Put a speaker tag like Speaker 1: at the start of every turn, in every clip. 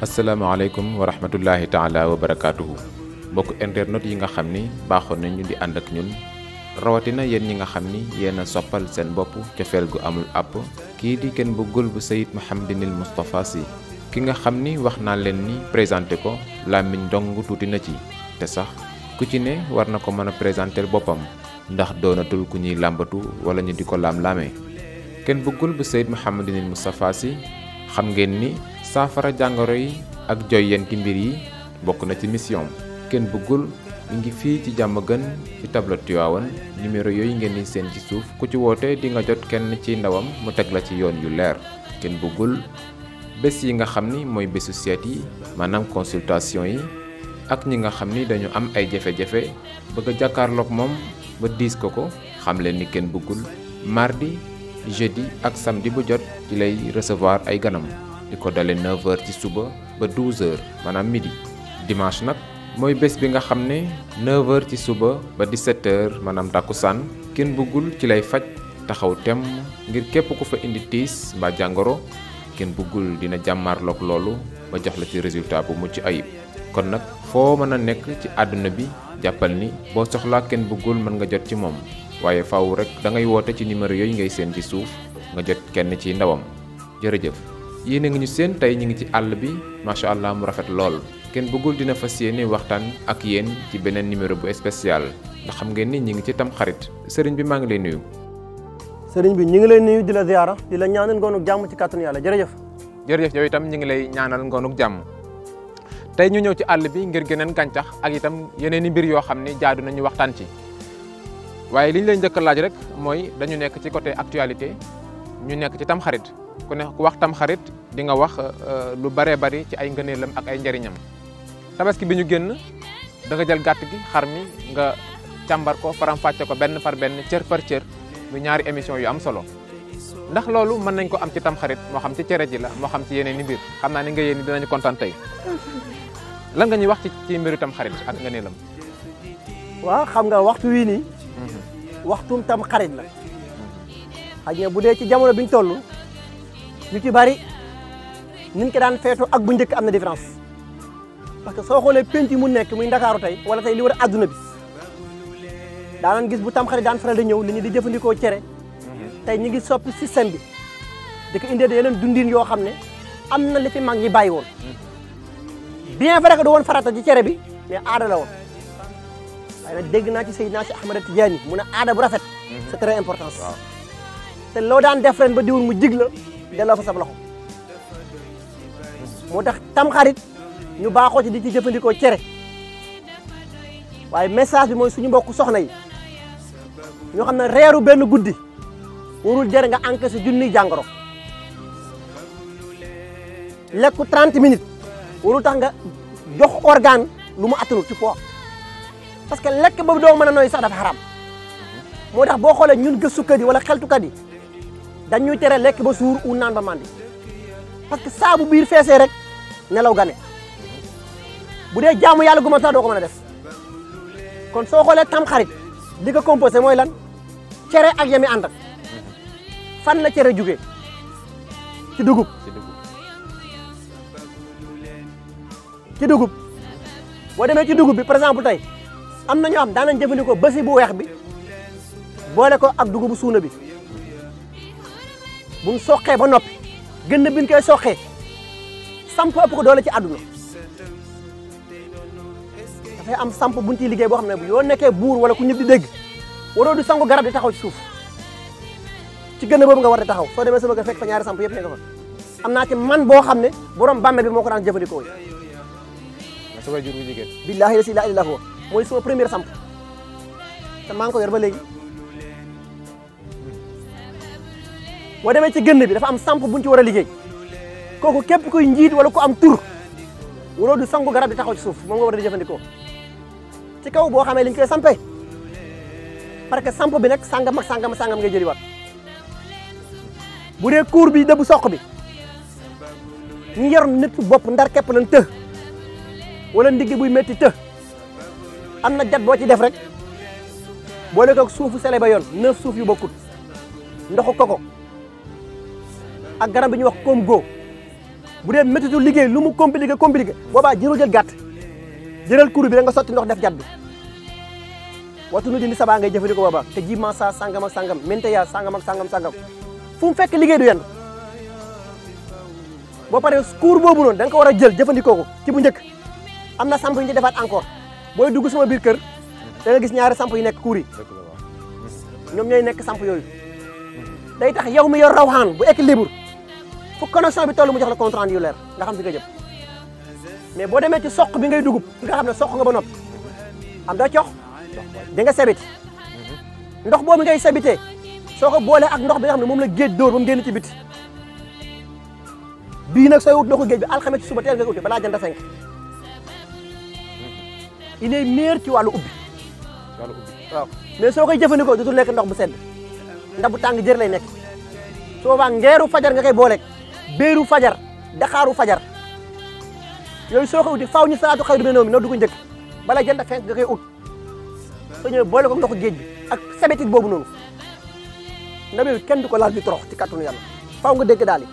Speaker 1: asalaamaaleykum wa rahmatullahi taala wa barakaatuhu mbokk internet yi nga xam ni baaxoon nañu di ànd ak ñun rawatina yéen ñi nga xam ni yéen a soppal seen bopp cofeel gu amul àpp kii di kenn bëggul bu Seyid Mouhamadinil Moustapha Sy ki nga xam ni wax naa leen ni présenté ko làmmiñ dong tuuti na ci te sax ku ci ne war na ko mën a présenté boppam ndax doonatul ku ñuy làmbatu wala ñu di ko laam-laamee kenn bëggul bu Seyid Mouhamadinil Moustapha Sy xam ngeen ni saafara jàngoro yi ak joyanti mbir yi bokk na ci mission kenn bëggul mi ngi fii ci jàmm gën ci tableau Tivaouane numéro yooyu ngeen di seen ci suuf ku ci woote di nga jot kenn ci ndawam mu teg la ci yoon yu leer kenn bëggul bés yi nga xam ni mooy bésu seet yi maanaam consultation yi ak ñi nga xam ni dañu am ay jafe-jafe bëgg a jàkkaarloog moom ba diis ko xam leen ni kenn bëggul mardi jeudi ak samedi bu jot ci lay recevoir ay ganam di ko dale 9h ci suba ba 12h maanaam midi dimanche nag mooy bés bi nga xam ne 9h ci suba ba 17h maanaam takkusaan kenn bëggul ci lay faj taxaw temm ngir képp ku fa indi tiis mbaa jàngoro kenn bëggul dina jàmmaarloog loolu ba jox la ci résultat bu mucc ayib kon nag foo mën a nekk ci àdduna bi jàppal ni boo soxlaa kenn bëggul mën nga jot ci moom waaye faaw rek da ngay woote ci numéro yooyu ngay seen ci suuf nga jot kenn ci ndawam jërëjëf yéen a ngi ñu seen tey ñu ngi ci àll bi macha allah mu rafet lool kenn bëggul dina fas yéene waxtaan ak yéen ci beneen numéro bu spécial ndax xam ngeen ni ñu ngi ci Tamxarit sëriñ bi maa ngi lay nuyu.
Speaker 2: sëriñ bi ñu ngi lay nuyu di la ziyaara di la ñaanal ngoonu jàmm ci kàttanu yàlla jërëjëf.
Speaker 1: jërëjëf yow itam ñu ngi lay ñaanal ngoonu jàmm tey ñu ñëw ci àll bi ngir geneen gàncax ak itam yeneen i mbir yoo xam ni jaadu nañu waxtaan ci waaye li ñu lay njëkk a laaj rek mooy dañu nekk ci côté actualité ñu nekk ci Tamxarit ku ne ku wax Tamxarit di nga wax lu baree bari ci ay ngëneelam ak ay njëriñam tabaski bi ñu génn da nga jël gàtt gi xar mi nga càmbar ko faram-fàcce ko benn par benn cër par cër mu ñaari émission yu am solo ndax loolu mën nañ ko am ci Tamxarit moo xam ci cere ji la moo xam ci yeneen i mbir xam naa ni nga yéen ni dinañu kontaan tey lan nga ñuy wax ci mbiru Tamxarit ak ngëneelam.
Speaker 2: waaw xam nga waxtu wii nii waxtum Tamxarit la xëy na bu dee ci jamono bi ñu toll ñu ci bari niñ ko daan feetu ak bu njëkk am na différence parce que soo xoolee penc yi mu nekk muy Ndakaaru tey wala tey li war a adduna bi daanan gis bu Tamxarit daan faral di ñëw nit ñi di jëfandikoo cere tey ñu ngi soppi système bi di ko indee yeneen dundin yoo xam ne am na li fi mag ñi bàyyi woon bien vrai que du woon farata ci cere bi mais aada la woon waaye nag dégg naa ci Seydina si Ahmada Tidiane mu ne aada bu rafet c'est très important te loo daan def ren ba diwul mu jig la delloo fa sab loxo moo tax Tamxarit ñu baaxoo ci di ci jëfandikoo cere waaye message bi mooy suñu mbokk soxna yi ñoo xam ne reeru benn guddi warul jar nga encaissé junniy jàngoro lekku 30 minutes warul tax nga jox organe lu mu attanul ci poids parce que lekk boobu doo mën a nooy sax dafa xaram moo tax boo xoolee ñun gëstukat yi wala xeltukat yi dañuy tere lekk ba suur u naan ba mandi parce que saa bu biir feesee rek nelaw gane bu dee jaamu yàlla gu ma sax doo ko mën a def kon soo xoolee Tamxarit li ko composé mooy lan cere ak yami ànd ak fan la cere jugee ci dugub boo demee ci dugub bi par exemple tey am na ñoo xam daan nañ jëfandikoo basi bu weex bi boole ko ak dugubu suuna bi buñ soqee ba noppi gën biñ koy soqee samp ëpp ko doole ci àdduna dafay am samp buñ ciy liggéey boo xam ne bu yoo nekkee buur wala ku ñëpp di dégg waroo di sangu garab di taxaw ci suuf ci gën boobu nga war di taxaw soo demee sama nga fekk fa ñaari samp yëpp ne nga fa am naa ci man boo xam ne borom bàmmeel bi moo ko daan jëfandikoo
Speaker 1: sa waajur bu jigéen
Speaker 2: billaahi la ilaha illa huwa mooy sama première samp te maa ngi ko yor ba léegi boo demee ci gën bi dafa am samp buñ ci war a liggéey kooku képp kuy njiit wala ku am tur waroo du sangu garab di taxaw ci suuf moom nga war a di jëfandikoo ci kaw boo xamee liñ koy sampee parce que samp bi nag sàngam ak sàngam sàngam ngay jëliwaat bu dee kuur bi dëbb soq bi ñu yor nit bopp ndar képp lañ të wala ndigg buy métti të am na jat boo ci def rek boole ko suufu sele ba yoon 9 suuf yu bokkut ndoxu koko ak garab bi ñuy wax koom go bu dee méttitu liggéey lu mu compliqué boobaa jërul jël gàtt jëral kuru bi rek nga sotti ndox def jat bi waxtu nu di li sabaa ngay jëfandikoo boobaa te ji masa sangam ak sangam menteya sangam ak sangam fu mu fekk liggéey du yenn boo paree kuur boobu noonu da nga ko war a jël jëfandikoo ko ci bu njëkk am na samp yu ñu ci defaat encore booy dugg sama biir kër da nga gis ñaari samp yu nekk kuur yi ñoom ñooy nekk samp yooyu day tax yow mi yor rawxaan bu équilibre fu connexion bi toll mu jox la compte rendu yu leer nga xam fi nga jëm mais boo demee ci soq bi ngay dugub fi nga xam ne soq nga ba noppi am da cox di nga sebiti ndox boobu ngay sebitee soo ko boolee ak ndox bi nga xam ne moom la géej dóor ba mu génn ci biti bii nag sooy wut ndoxu géej bi alxames ci suba teel nga uti balaa jant fenk il est meilleur ci wàllu ubbi waaw mais soo koy jëfandikoo dootul nekk ndox bu sedd ndax bu tàng jër lay nekk souvent ngeeru fajar nga koy booleeg béeru fajar daxaaru fajar yooyu soo koy uti faaw ñu salaatu xayru mina nawmi noo dugg njëkk bala jant fenk nga koy ut soo ñëwee boole ko ndoxu géej bi ak sabetit boobu noonu ndax yooyu kenn du ko laal bi torox ci kàttanu yàlla faaw nga dégg daal yi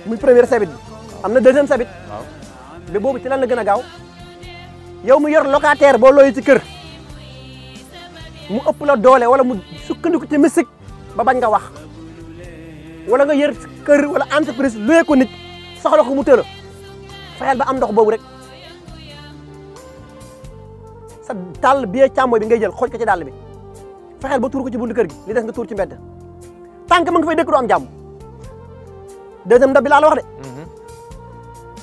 Speaker 2: muy première sabit bi am na deuxième sabit mais boobu ci lan la gën a gaaw yow mu yor locataire boo looyi ci kër mu ëpp la doole wala mu sukkandiku ci mystique ba bañ nga wax wala nga yor kër wala entreprise looyee ko nit soxla ko mu tëla fexeel ba am ndox boobu rek sa dàll bi càmmoñ bi ngay jël xooj ko ci dàll bi fexeel ba tuur ko ci buntu kër gi li des nga tuur ci mbedd tànk ma nga fay dëkk du am jàmm deuxième ndab bi laa la wax de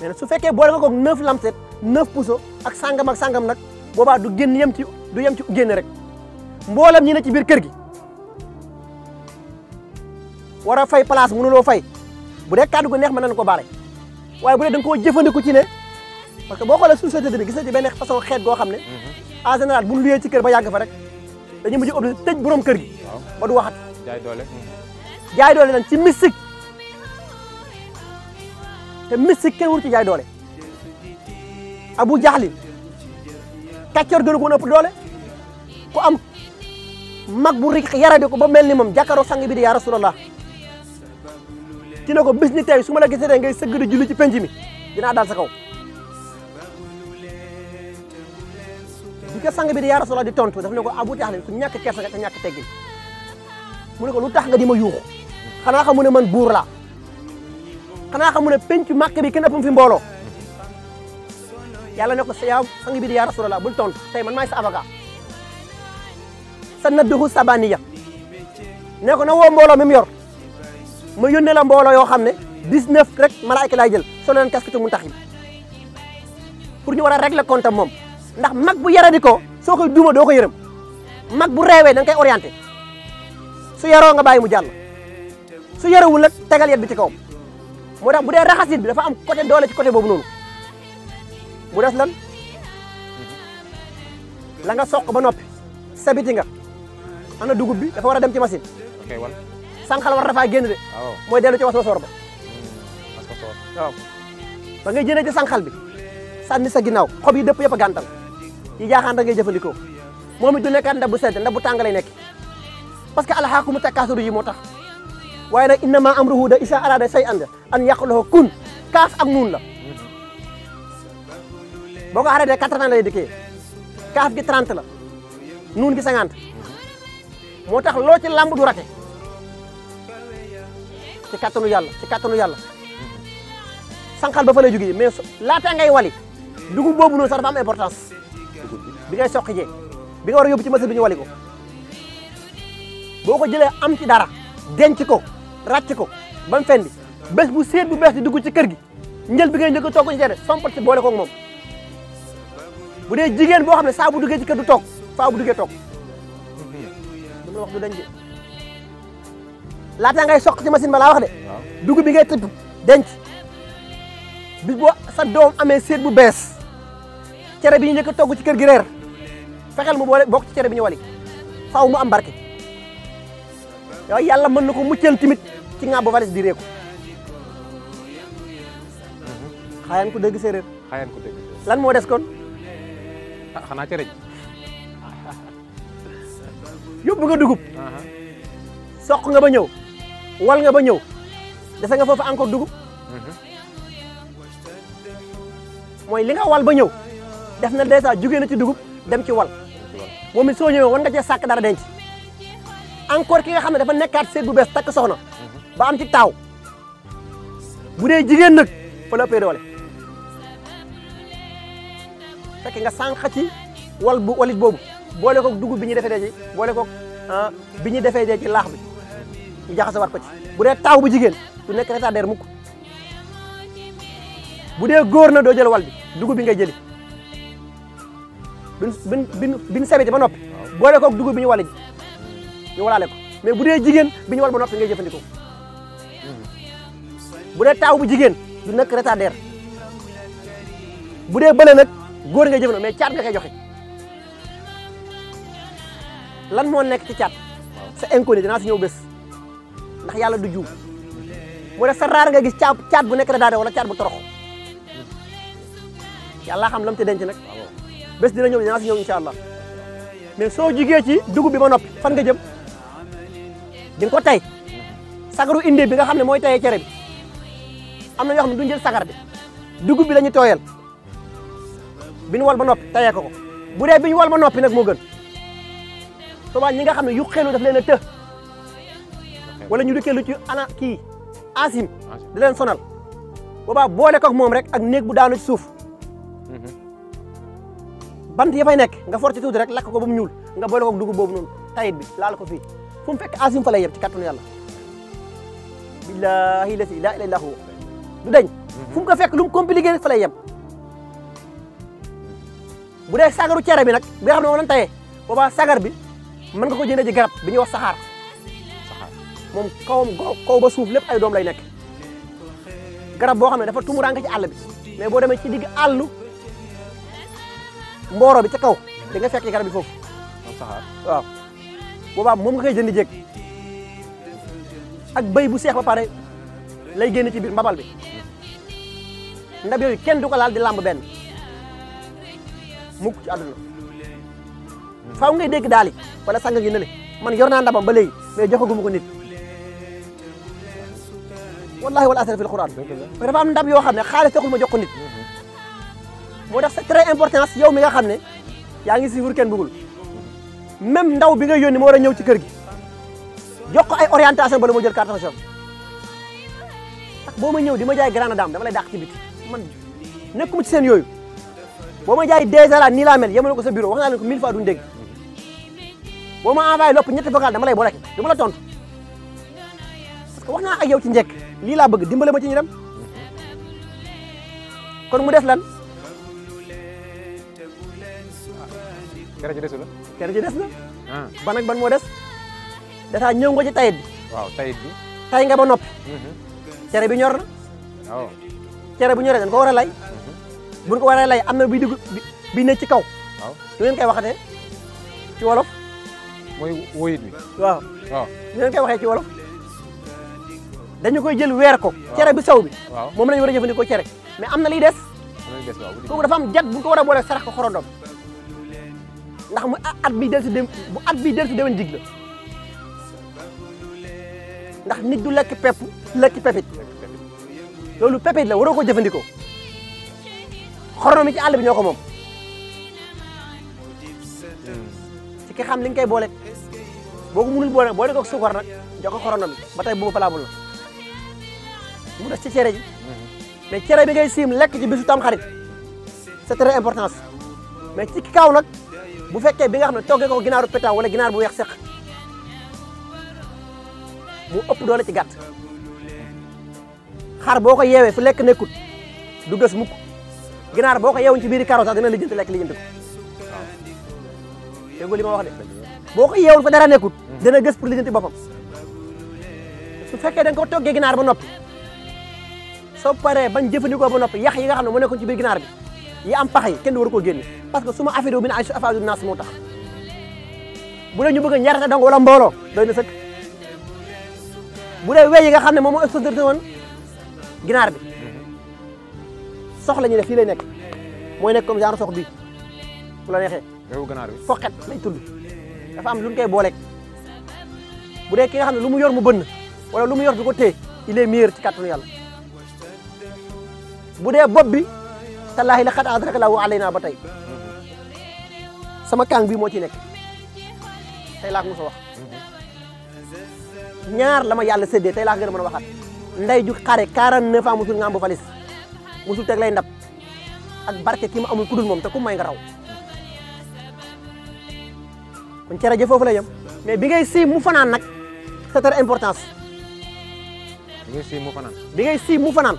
Speaker 2: mais nag su fekkee boole nga ko 9 lamset 9 puso ak sangam nag boobaa du génn yem ci génn rek mboolam ñi ne ci biir kër gi war a fay place mënuloo fay bu dee kàddu gu neex mën nañu ko baale waaye bu dee da nga koo jëfandiku ci ne parce que boo xoolee société bi gis na ci benn façon xeet goo xam ne en général bu ñu luyee ci kër ba yàgg fa rek dañu mujj obligé tëj borom kër gi ba du waxat jaay doole nañ ci mystique te mystique kenn wur ci jaay doole Abu Jaxli kàccoor gënu ko ëpp doole ku am mag bu rik yaradi ko ba mel ni moom jàkkaaroo sang bi di yaa rasulallah ci ne ko bis ni tey su ma la gisee ngay sëgg di julli ci penc mi dinaa daal sa kaw bi ko sang bi di yaa rasulallah di tontu daf ne ko Abu Jaxli ku ñàkk kersa nga te ñàkk teggin mu ne ko lu tax nga di ma yuuxu xanaa xamu ne man buur laa xanaa xamu ne penc màkk bi kenn ëpp fi mbooloo yàlla ne ko sa sang bi di yaa rasulallah bul tontu tey man maay sa avocat sa nadduhu sabaniya ne ko na woo mbooloo mi mu yor ma yónnee la mbooloo yoo xam ne 19 rek malaayka laay jël solo leen casquette mu tax yi pour ñu war a régler compte moom ndax mag bu yaradi ko soo koy duuma doo ko yërëm mag bu reewee da nga koy orienté su yaroo nga bàyyi mu jàll su yarawul nag tegal yet bi ci kawam moo tax bu dee raxasit bi dafa am côté doole ci côté boobu noonu bu des lan la nga soq ba noppi sabiti nga ana dugub bi dafa war a dem ci machine sànqal war dafaa génn de mooy dellu ci was ma soor ba waaw ba ngay jëlee ci sànqal bi sànni sa ginnaaw xob yi dëpp yëpp a gàntal yi jaaxaan da ngay jëfandikoo moom it du nekkaat ndab bu sedd ndab bu tàng lay nekk parce que alhaakumu takaasuru yi moo tax waaye nag innama amruhu da isa arada shay'an an yaqulu kun kaaf ak nuun la boo ko arrêté 80 lay dikkee kaaf gi 30 la nuun gi 50 moo tax loo ci lamb du rate ci kattanu yàlla sànqal ba fa lay jógee mais laata ngay wali dugub boobu noonu sax dafa am importance bi ngay soqi jee bi nga war a yóbbu ci machine bi ñu wali ko boo ko jëlee am ci dara denc ko ràcc ko ba mu fendi bés bu seet bu bees di dugg ci kër gi njël bi ngay njëkk a togg ci cere sompal ci boole ko moom bu dee jigéen boo xam ne saa bu duggee ci kër du toog faa bu duggee toog dama wax du dañ de laata ngay soq ci machine ba laa wax de dugub bi ngay tëdd denc bis boo sa doom amee seet bu bees cere bi ñu njëkk a togg ci kër gi reer fexeel mu boole bokk ci cere bi ñu wali faaw mu am barke yow yàlla mën na ko muccal timit ci nga ba valis di reeku xaayaan ko dégg séeréer lan moo des kon
Speaker 1: xanaa cere ji
Speaker 2: yóbbu nga dugub soq nga ba ñëw wal nga ba ñëw dese nga foofu encore dugub mooy li nga wal ba ñëw def na dèjà jugee na ci dugub dem ci wal moom it soo ñëwee war nga cee sàkk dara denc encore ki nga xam ne dafa nekkaat seet bu bees takk soxna ba am ci taaw bu dee jigéen nag fa la ëppee doole fekk nga sànq ci walit boobu boole koog dugub bi ñuy defee dee ci boole koog bi ñuy defee dee ci laax bi ñu jaxase waat ko ci bu dee taaw bu jigéen du nekk retardataire mukk bu dee góor na doo jël wal bi dugub bi ngay jëli bin sebeti ba noppi boole koog dugub bi ñu wali ji ñu walaale ko mais bu dee jigéen bi ñu wal ba noppi ngay jëfandikoo bu dee taaw bu jigéen du nekk retardataire bu dee bële nag góor ngay jëfandikoo mais caat nga koy joxe lan moo nekk ci caat c'est inconnu dinaa si ñëw bés ndax yàlla du juum mu def sa raar nga gis caat bu nekk retardataire wala caat bu torox yàlla xam lam ci denc nag bés dina ñëw dinaa si ñëw incha allah mais soo jugee ci dugub bi ba noppi fan nga jëm di nga ko tay sagaru indi bi nga xam ne mooy tayee cere bi am na yoo xam ne duñ jël sagar bi dugub bi la ñu tooyal bi ñu wal ba noppi tayee ko bu dee bi ñu wal ba noppi nag moo gën souvent ñi nga xam ne yu xelu daf leen a të wala ñu dikkee lu ci kii asim di leen sonal boobaa boole ko ak moom rek ak néeg bu daanu ci suuf bant ya fay nekk nga forti tuuti rek lakk ko ba mu ñuul nga boole ko ak dugub boobu noonu tayit bi laal ko fii fu mu fekk asim fa lay yem ci kattanu yàlla billahi la si laa ilaaha illa huwa du dañ fu mu ko fekk lu mu compliqué rek fa lay yem bu dee sagaru cere bi nag bi nga xam ne moom lañ tayee boobaa sagar bi mën nga ko jëndee ci garab bi ñuy wax saxaar moom kaw ba suuf lépp ay doom lay nekk garab boo xam ne dafa tumuranke ci àll bi mais boo demee ci digg àllu mbooro bi ca kaw da nga fekk garab bi foofu
Speaker 1: saxaar
Speaker 2: waaw boobaa moom nga koy jënd jéeg ak béy bu seex ba pare lay génn ci biir mbabal bi ndab yooyu kenn du ko laal di làmb benn mukk ci àdduna faaw ngay dégg daal wala sang gi ne le man yor naa ndabam ba léegi mais joxaguma ko nit wallahi wala asra fil quran mais dafa am ndab yoo xam ne xaalis taxul ma jox ko nit moo tax c'est très important yow mi nga xam ne yaa ngi suivre Ken Bougoul même ndaw bi nga yónni moo war a ñëw ci kër gi jox ko ay orientation bala moo jël carte chef boo ma ñëw di ma jaay grande dame dama lay dàq ci biti man nekkuma ci seen yooyu boo ma jaay déjà la nii laa mel yemale ko sa bureau wax naa leen ko 1000 fois duñ dégg boo ma envoyé lopp ñetti vocal dama lay bloqué du ma la tontu parce que wax naa ak yow ci njëkk lii laa bëgg dimbale ma ci ñu dem kon mu des lan
Speaker 1: kere ji desu la
Speaker 2: kere ji des na ban ak ban moo des dafa ñëw nga ci tayit bi
Speaker 1: waaw tayit bi
Speaker 2: tay nga ba noppi cere bi ñor na
Speaker 1: waaw
Speaker 2: cere bu ñoree dañ ko war a lay buñ ko war a lay am na bi dugg bi ne ci kaw
Speaker 1: waaw
Speaker 2: lu ngeen koy waxatee ci wolof
Speaker 1: mooy woyit bi
Speaker 2: waaw
Speaker 1: waaw
Speaker 2: lu ngeen koy waxee ci wolof dañu koy jël weer ko cere bi saw bi moom lañu war a jëfandikoo cere mais am na liy des kooku dafa am jat bu ko war a boole sarax ko xorondom ndax mu at bi del si dem bu at bi del si déwén jig la ndax nit du lekk pepp lekk pepit loolu pepit la waroo ko jëfandikoo xorondom yi ci àll bi ñoo ko moom ci ki xam li nga koy boole boo ko mënul boole ko suukar nag jox ko xorondom yi ba tey boobu palaabul la mu des ci cere ji mais cere bi ngay siim lekk ci bisu Tamxarit c'est très important mais ci kaw nag bu fekkee bi nga xam ne toggee ko ginaaru pétaw wala ginaar bu weex seq mu ëpp doole ci gàtt xar boo ko yeewee fu lekk nekkut du gës mukk ginaar boo ko yeewuñ ci biir karo sax dina lijjanti lekk lijjanti ko dégg nga li ma wax de boo ko yeewul fa dara nekkut dina gës pour lijjanti boppam su fekkee da nga ko toggee ginaar ba noppi soo paree bañ jëfandikoo ba noppi yax yi nga xam ne mu nekkoon ci biir ginaar bi yi am pax yi kenn du war koo génne parce que su ma affaire bi ne ay su affaire naas moo tax bu dee ñu bëgg a ñaarate dong wala mbooloo doy na sëkk bu dee wey yi nga xam ne moom moo exposé woon ginaar bi sox la ñuy def fii lay nekk mooy nekk comme genre sox bii bu la neexee.
Speaker 1: wewu ginaar bi
Speaker 2: foqet lay tudd dafa am lu ñu koy booleeg bu dee ki nga xam ne lu mu yor mu bënn wala lu mu yor du ko téye il est meilleur ci kàttanu yàlla bu dee bopp bi tallaahi la xat adraka lahu alayna ba tey sama kàng bi moo ci nekk tey laa ko mos a wax ñaar la ma yàlla séddee tey laa ko gën a mën a waxaat nday ju xare 49 ans musul ngambu falis musul teg lay ndab ak barke ki ma amul kudul moom te ku may nga raw kon cere ja foofu la yem mais bi ngay siim mu fanaan nag c'est très importance
Speaker 1: bi ngay siim mu fanaan
Speaker 2: bi ngay siim mu fanaan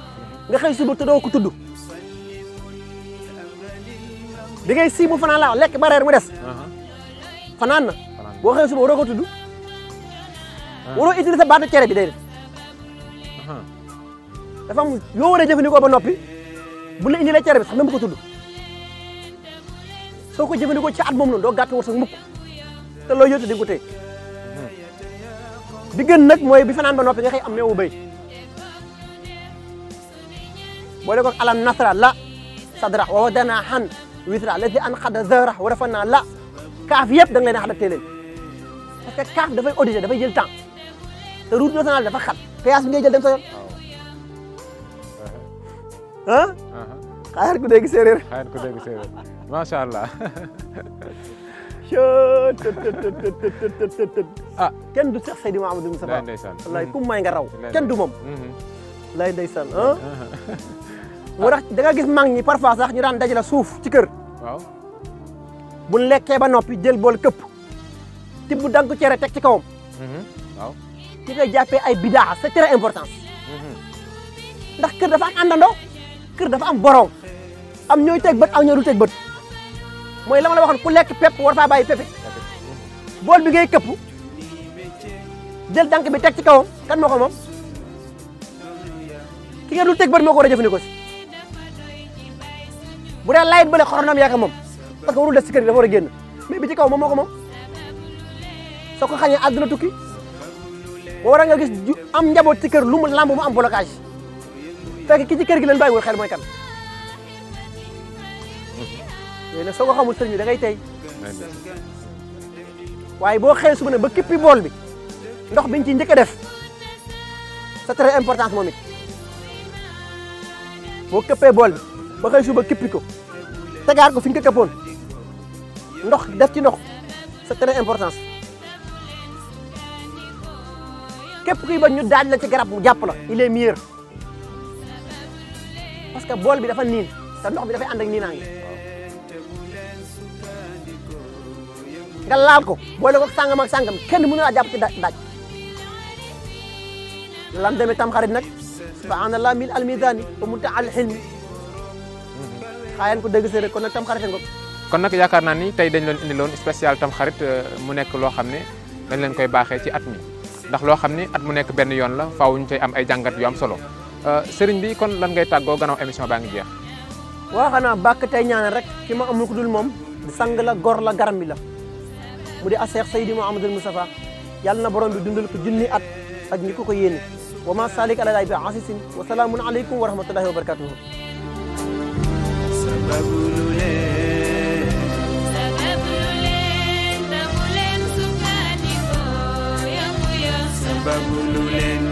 Speaker 2: nga xëy suba te doo ko tudd bi ngay siim mu fanaan laa lekk ba reer mu des fanaan na boo xëy suba waroo ko tudd waroo utiliser baatu cere bi déedéet dafa am yoo war a jëfandikoo ba noppi bu la indi la cere bi sax même bu ko tudd soo ko jëfandikoo ci at moom noonu doo gàtt war sax mukk te loo yóotu di nga ko téye bi gën nag mooy bi fanaan ba noppi nga xëy am meewu béy boole ko alam nasra la sadra wa wadana han witra lati an xada zara wa rafana la kaaf yëpp da nga leen a adapté leen parce que kaaf dafay audité dafay jël temps te route nationale dafa xat péage bi ngay jël dem sa yoon ah xaar ku dégg séeréer
Speaker 1: macha allah
Speaker 2: ah kenn du Cheikh Seydi Mouhamadou Moustapha wallaay ku may nga raw kenn du moom lay ndeysaan ah moo tax da nga gis mag ñi parfois sax ñu daan dajale suuf ci kër
Speaker 1: waaw
Speaker 2: bu lekkee ba noppi jël bool këpp tibb dank cere teg ci kawam
Speaker 1: waaw
Speaker 2: ci koy jàppee ay bidaa c'est très important ndax kër dafa am àndandoo kër dafa am borom am ñooy teg bët am ñoo dul teg bët mooy la ma la waxoon ku lekk pepp war faa bàyyi peppe bool bi ngay këpp jël dank bi teg ci kawam kan moo ko moom ki nga dul teg bët moo ko war a jëfandikoo si bu dee layit bële xoronam yaa ko moom parce que warul des si kër gi dafa war a génn mais bi ci kaw moom moo ko moom soo ko xañee àdduna tukki boo war a nga gis am njaboot ci kër lu mu lamb mu am blocage fekk ki ci kër gi leen bàyyiwul xel mooy kan yooyu nag soo ko xamul sëriñ bi da ngay tey waaye boo xëyee suba ne ba kippi bool bi ndox biñ ci njëkk a def c'est très important moom it boo këppee bool bi ba xëy suba kippi ko tegaat ko fi nga ko këppoon ndox def ci ndox c'est très important képp kuy ba ñu daaj la ci garab mu jàpp la il est meilleur parce que bool bi dafa niin te ndox bi dafay ànd ak niinaange nga laal ko boole ko sàngam ak sàngam kenn mënu laa jàpp ci daaj lan demee tamxarit nag subhanallah mil almizani wa munta al hilmi xaayan ko dëgg séeréer kon nag tamxarit nga
Speaker 1: kon nag yaakaar naa ni tey dañ leen indiloon spécial tamxarit mu nekk loo xam ne dañ leen koy baaxee ci at mi ndax loo xam ni at mu nekk benn yoon la faaw ñu cay am ay jàngat yu am solo sëriñ bi kon lan ngay tàggoo gannaaw émission baa ngi jeex.
Speaker 2: waaw xanaa bàkk tey ñaanal rek ki ma amul ku dul moom sang la gor la garam bi la mu di a Cheikh Seydi Mouhamadou Moustapha yàlla na borom bi dundal ko junni at ak ñi ko ko yéene wa ma salik ala lay bi asisin wa salaamun aleykum wa rahmatullahi wa barakatuhu
Speaker 3: Bougoul